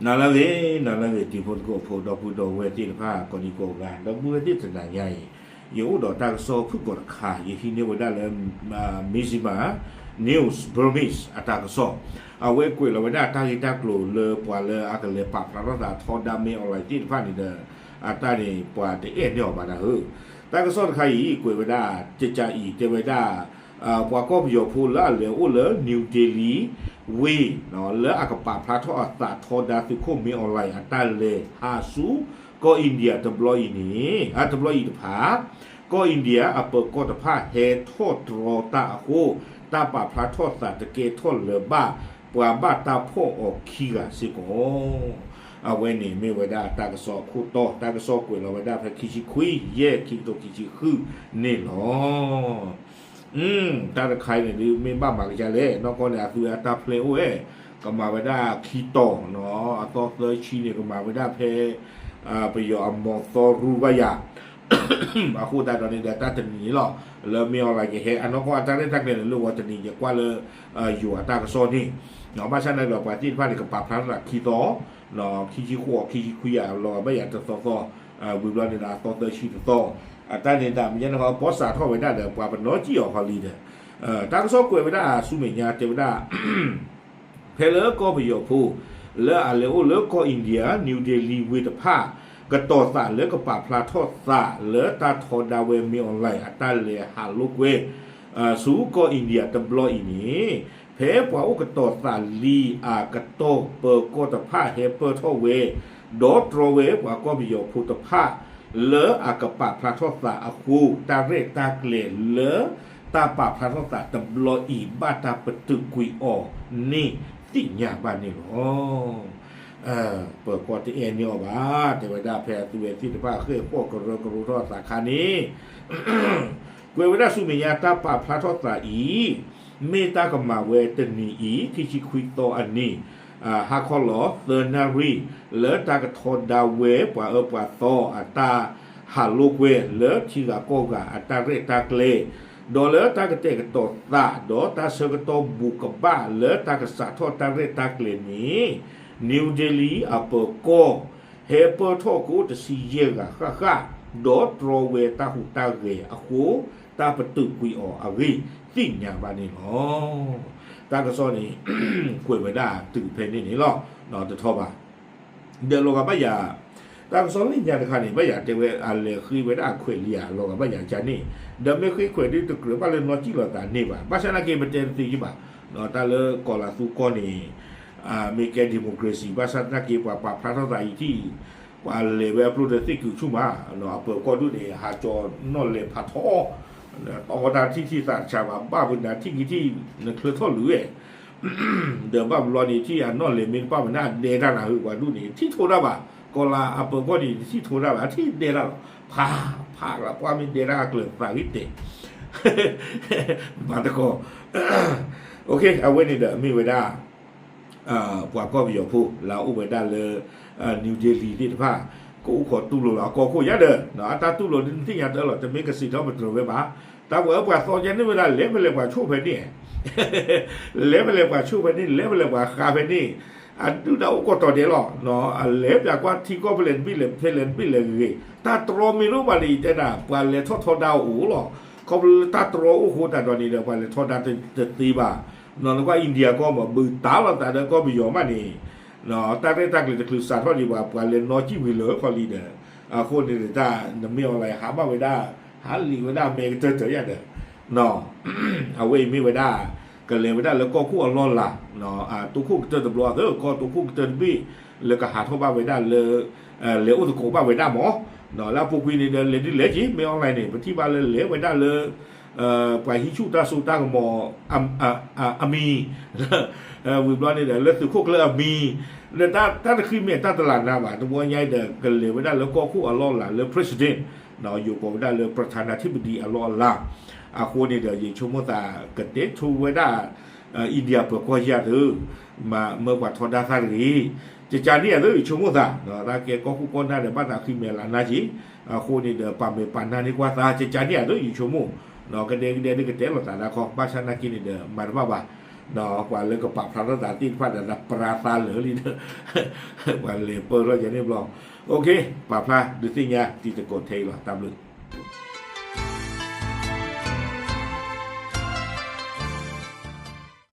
နၤလၢအဂ့ၤ, နၤလၢအဂ့ၤ တံၤဖိသကိးဖိ ဒီပုၢ်ဒီဝဲၢ်သ့ၣ်တဖၣ် ကိးဒံကိးဂၤ ဒီပုၢ်ဝဲၢ်သ့ၣ်တနၤညါအံၤ, ယအိၣ်ဒီးတၢ်ကစီၣ်ဖုၣ်ကိာ်တခါ ယဟံးန့ၢ်ဝဲဒၣ်လၢ Mizzima News Burmese အတၢ်ကစီၣ်, အဝဲကွဲးလီၤဝဲဒၣ်တၢ်ဂ့ၢ်တၢ်ကျိၤလၢပှၤလၢအကလဲၤပာ်ဖျါထီၣ်သးထီဒါမ့ၢ် online သ့ၣ်တဖၣ်န့ၣ်ဒီး အတၢ်န့ၣ် ပှၤတအဲၣ်န့ၢ်အီၤဘၣ်နၤဧၢ. တၢ်ကစီၣ်တခါအံၤ ကွဲးဝဲဒၣ် ကကးအံၤ တဲဝဲဒၣ် ပှၤကီၢ်ပယီၤဖိလၢအလဲၤအိၣ်လၢ New Delhi ဝ့ၢ် လၢအကပာ်ဖျါထီၣ်အသးထီဒါသုးခိၣ်မ့ၢ် online အတၢ်လဲၤဟးဆူ ကီၢ် India တဘျီအံၤန့ၣ် တဘျီအံၤတဖၣ် ကီၢ် India အပၢၤကီၢ်တဖၣ်ဟဲထီၣ်တြီတၢ်အဃိ တၢ်ပာ်ဖျါထီၣ်သးတကဲထီၣ်လၢၤဘၣ် ပှၤဘၣ်တၢ်ဖီၣ်အီၤခံဂၤစ့ၢ်ကီး. အဝဲန့ၣ်မ့ၢ်ဝဲဒၣ်တၢ်ကစီၣ်အခိၣ်တီ, တၢ်ကစီၣ်ကွဲးလီၤဝဲဒၣ်ဖဲခံဆံခွံ ယဲၢ် ခံကထိခံဆံဃုန့ၣ်လီၤ. တၢ်တခါအံၤန့ၣ်ဒုး မ့ၢ်ဘၣ်မၤကစၢ်လဲၣ်, နီၢ်ကီၢ်န့ၣ် အသုဝဲအတၢ်ဖျဲးအိၣ်ဝဲ, ကမၤဝဲဒၣ်ခံတီၤ, အသီသၢဆံန့ၣ် ကမၤဝဲဒၣ်ဖဲ ပယီၤအမီၤသီရူဘၣ်ယၤ အဃိသတးဒီးန့ၣ်ဒီး တၢ်တနံၤန့ၣ်လီၤ, လၢမ့ၢ် online ကဟဲ အနီၢ်ကီၢ်အတၢ်ရဲၣ်တၢ်ကျဲၤန့ၣ် လၢဂီၤတနံၤ ယကွၢ်လၢ ယိၤအတၢ်ကစီၣ်န့ၣ်, ဘၣ်ဆၣ်န့ၣ်ဒီး ပှၤသ့ၣ်တဖၣ်န့ၣ် ကပာ်ဖျါထီၣ်သးခံသီ, ခံဆံဃိး ခံဆံခွံ အလီၤဂာ်ဘၣ်ယၤတသီသီ, ဝံၤဘျီန့ၣ်ဒီး အသီသၢဆံတသီ, အတၢ်န့ၣ်ဒၣ်မ့ၢ်ညါန့ၣ် ကဘီစးထီၣ်ဝဲဒၣ်ဒီး ပှၤပနီၣ်ကံၣ်အီၤခီလံဒီး တၢ်ကစီၣ်ကွဲးဝဲဒၣ်ဆူမဲာ်ညါတဲဝဲဒၣ် ဖဲလၢကီၢ်ပယီၤဖိ လၢအလဲၤအိၣ်လၢကီၢ် India New Delhi ဝ့ၢ်တဖၣ် ကတီၤသးလၢကပာ်ဖျါထီၣ်သးလၢတၢ်ထီဒါဝဲမ့ၢ် online အတၢ်လဲၤဟးလိာ်ကွဲ ဆူကီၢ် India တဘျီအံၤန့ၣ် ဖဲပှၤအိၣ်ကတီၤသးလံအကတီၢ် ပၢၤကီၢ်တဖၣ်ဟဲပၢၢ်ထီၣ်ဝဲ ဒီးတြီဝဲပှၤကီၢ်ပယီၤဖိတဖၣ် လၢအကပာ်ဖျါထီၣ်သးအဃိ တၢ်ရဲၣ်တၢ်ကျဲၤလၢ တၢ်ပာ်ဖျါထီၣ်သးတဘျီအံၤ ဘၣ်တၢ်ပတုာ်ကွံာ်အီၤန့ၣ် သ့ၣ်ညါဘၣ်န့ၣ်လီၤ. ပၢၤကီၢ်တအဲၣ်န့ၢ်အီၤဘၣ်, တဲဝဲဒၣ်ဖဲအသုဝဲသ့ၣ်တဖၣ်ဃ့ၢ်ဃီၣ်ကရၢကရိထီၣ်အသးခါန့ၣ် ကွဲးဝဲဒၣ်ဆူမဲာ်ညါ တၢ်ပာ်ဖျါထီၣ်သးအံၤ မ့ၢ်တၢ်ကမၤဝဲတနံၤအံၤ ခံဆံခွံသီအနံၤ ဟါခီလီၤသၢနၣ်ရံၣ် လၢတၢ်ကထီဒါဝဲပှၤအၢပှၤသီအတၢ်ဟးလိာ်ကွဲ လၢထံဂၤကီၢ်ဂၤအတၢ်ရဲၣ်တၢ်ကျဲၤ, ဒီးလၢတၢ်ကတဲာ်ကတီၤသး ဒီးတၢ်ဆၢကတီၢ်ဘူးကဘၣ်လၢတၢ်ကစးထီၣ်တၢ်ရဲၣ်တၢ်ကျဲၤန့ၣ် New Delhi အပၢၤကီၢ် ဟဲပၢၢ်ထီၣ်ကအိၣ်တဆံယဲၢ်ဂၤဃၣ်ဃၣ်, ဒီးတြီဝဲတၢ်ဟူးတၢ်ဂဲၤအဃိ တၢ်ပတုာ်ကွံာ်အီၤအဂ့ၢ် သ့ၣ်ညါဘၣ်န့ၣ်လီၤ. တၢ်ကစီၣ်န့ၣ် ကွဲးဝဲဒၣ်တုၤဖဲန့ၣ်န့ၣ်လီၤ. တထီဘၣ် ဒီးလီၤဂာ်ဘၣ်ယၤ တၢ်ကစီၣ်လၢညါတခါန့ၣ် ဘၣ်ယၤတဲဝဲ အလဲၤဃ့ဝဲဒၣ်အခွဲးလံဧါ လီၤဂာ်ဘၣ်ယၤကန့ၣ်, ဒီးမ့ၢ်ဃ့ခွဲးဒ်တကြၢးဘၣ်လၢနီၢ်ကံၣ်လိာ်သးန့ၣ်ဘၣ်. ဘၣ်ဆၣ်သနာ်က့ ပတဲတသ့ယဘၣ်, တၢ်လၢကီၤလၤသူကီၢ်န့ၣ် မ့ၢ်ကဲ democracy ဘၣ်ဆၣ်သနာ်က့ ပှၤပာ်ဖျါထီၣ်သးအံၤထံၣ် ပှၤလဲၤဝဲအပျိၢ်ဒီးသ့ၣ်ကူးဆူၣ်မး, အပၢၤကီၢ်ဒူၣ်န့ၣ် ဟးကၠီၤနီၣ်လဲၤဖးထီ တီဝဲဒၣ်ထံၣ်ထံၣ်သးတဆးဘၣ်, ဘၣ်ပနၤထံၣ်က့ၤထံၣ် နချၢထီၣ်လွံၢ်ဝဲ ဒီးဘၣ်ဘျီန့ၣ် ထံၣ်အနီၣ်လဲၤမ့ၢ်တပၣ်မနုၤ အဒဲတၢ်နၤဧၢ ပှၤဒူၣ်န့ၣ် ထံၣ်ထိတၢ်ဘၣ်, ကီၤလၤအပၢၤကီၢ်န့ၣ် ထံၣ်ထိတၢ်ဘၣ် အထံၣ်ဒဲတၢ်လီၤ, ဖး ဖးလၢပှၢ်မ့ၢ်ဒဲတၢ်အကျၢၤသးဂ့ၤတဲာ် မၤသကိး အဝဲန့ၣ်ဒီးမ့ၢ်ဝဲဒၣ် ပှၤကီၢ်ပယီၤဖိ လၢအအိၣ်ဝဲဒၣ်လၢ New Delhi သ့ၣ်တဖၣ် ကအိၣ်ခိးတူၢ်လိာ်လၢအကီၢ်ခိၣ်ယါဒီး အတၢ်တူၢ်လိာ်ဒ်နသ့ၣ်ညါတၢ်လီၤ တမ့ၢ်ကစံးထီၣ်ပတြၢၤဝဲဘၣ်. တၢ်ပှၤအၢပှၤသီကဲန့ၣ်ဝဲဒၣ် လဲၤဖဲလဲၣ်ပှၤဆိၣ်ဖဲန့ၣ် လဲၤဖဲလဲၣ်ပှၤဆိၣ်ဖဲန့ၣ် လဲၤဖဲလဲၣ်ပှၤဃါဖဲန့ၣ် အဒုၣ်ဒါအိၣ်ကိးတီၤဒဲးလီၤ. အလဲၤပၠးကွၢ်ထံကီၢ်ဖဲလဲၣ်တဘ့ၣ်လဲၣ် ဖဲလဲၣ်တဘ့ၣ်လဲၣ်ဂ့ၤဂ့ၤ တၢ်တြီမ့ၢ်တအိၣ်ဘၣ်န့ၣ် ယတဲဒၣ် ပှၤလဲၤထီၣ်ထီဒါအိၣ်လီၤ. ခီဖျိလၢတၢ်တြီအိၣ်ဃိသတးဒီးန့ၣ်ဒီး ပှၤလဲၤထီဒါတသ့ဘၣ်. နကွၢ် India ကီၢ်မး ဘုးတၢ်လီၤသးဒီးကီၢ်ပယီၤမးန့ၣ် တၢ်ရဲၣ်တၢ်ကျဲၤတချုးစးထီၣ်ဒံးဘၣ် ပှၤလဲၤနီၢ်ကံၣ်ဝံၤလၢခီလံဒီး အဃိန့ၣ်တၢ် နမ့ၢ် online ဟးဘၣ်ဝဲဒၣ် ဟးလံာ်ဝဲဒၣ်မဲာ်ကတၢၢ်တၢၢ်ယါဒီး အဝဲအံၤမ့ၢ်ဝဲဒၣ် ကလဲၤဝဲဒၣ်လၢကီၢ်ခိၣ်အလီၢ်လၤ တိခိၣ်ကတၢၢ်တဘျီသၢ ကီၢ်တိခိၣ်ကတၢၢ်တဘ့ၣ် လၢကဟးထီၣ်ဘၣ်ဝဲဒၣ်လၢ လဲၤအိၣ်သကိးဘၣ်ဝဲဒၣ်မး လၢအပူၤကွံာ်န့ၣ်ဒီး လဲၤဒ်လဲၣ်က့ၤ မ့ၢ် online န့ၣ် ပထံၣ်ဘၣ်လၢလဲၤဝဲဒၣ်လၢ ပှၤဟံးဆူၣ်တၢ်စိတၢ်ကမီၤ အမံၤ ဝံၤဘျီန့ၣ်ဒီး လၢသုးခိၣ်ကျၢၢ်အမံၤ လၢတၢ်တဃံမဲာ်တၢ်တလးနါဘၣ် တဘျီညါဒီး ကလဲၤဝဲဒၣ်လၢကီၢ်ခိၣ်အလီၢ်လၤလၢ president ယိၤကိးဝဲဒၣ်လၢ ประธานาธิบดี အလီၢ်အလၤ အဃိန့ၣ်ဒီး ယဆိကမိၣ်သး ကတဲဆိဝဲဒၣ် India ပၢၤကီၢ်ယါသၢ မၤမၢပှၤထီဒါသးတဂ့ၤ ကကန့ၣ်အသး ယဆိကမိၣ်သး တၢ်ကဲကီၢ်ခိၣ်ကီၢ်နၢ်ဒီး ဘၣ်သးဃံမဲာ်လၤနါက့ၤ အဃိန့ၣ်ဒီး ပာ်မဲာ်ပာ်နါန့ၢ်ကွၢ်သး ကကန့ၣ်အသး ယဆိကမိၣ် ကဒဲကဒဲဒ်ကတဲလိာ်သးဒၣ်ခီ ဘၣ်ဆၣ်နာ်က့န့ၣ်ဒီး မၤတဘၣ်ဘၣ် ပှၤလၢကပာ်ဖျါထီၣ်သးသ့ၣ်တဖၣ်ဒီး ပရၤသးလၢာ်လံဒီး ပှၤလဲၤပၢၢ်ထီၣ်ယၤန့ၣ်ဘျီ. ပာ်ဖျါဒုးသ့ၣ်ညါတံၤသကိးထဲအံၤလီၤ. တၢ်ဘျုး.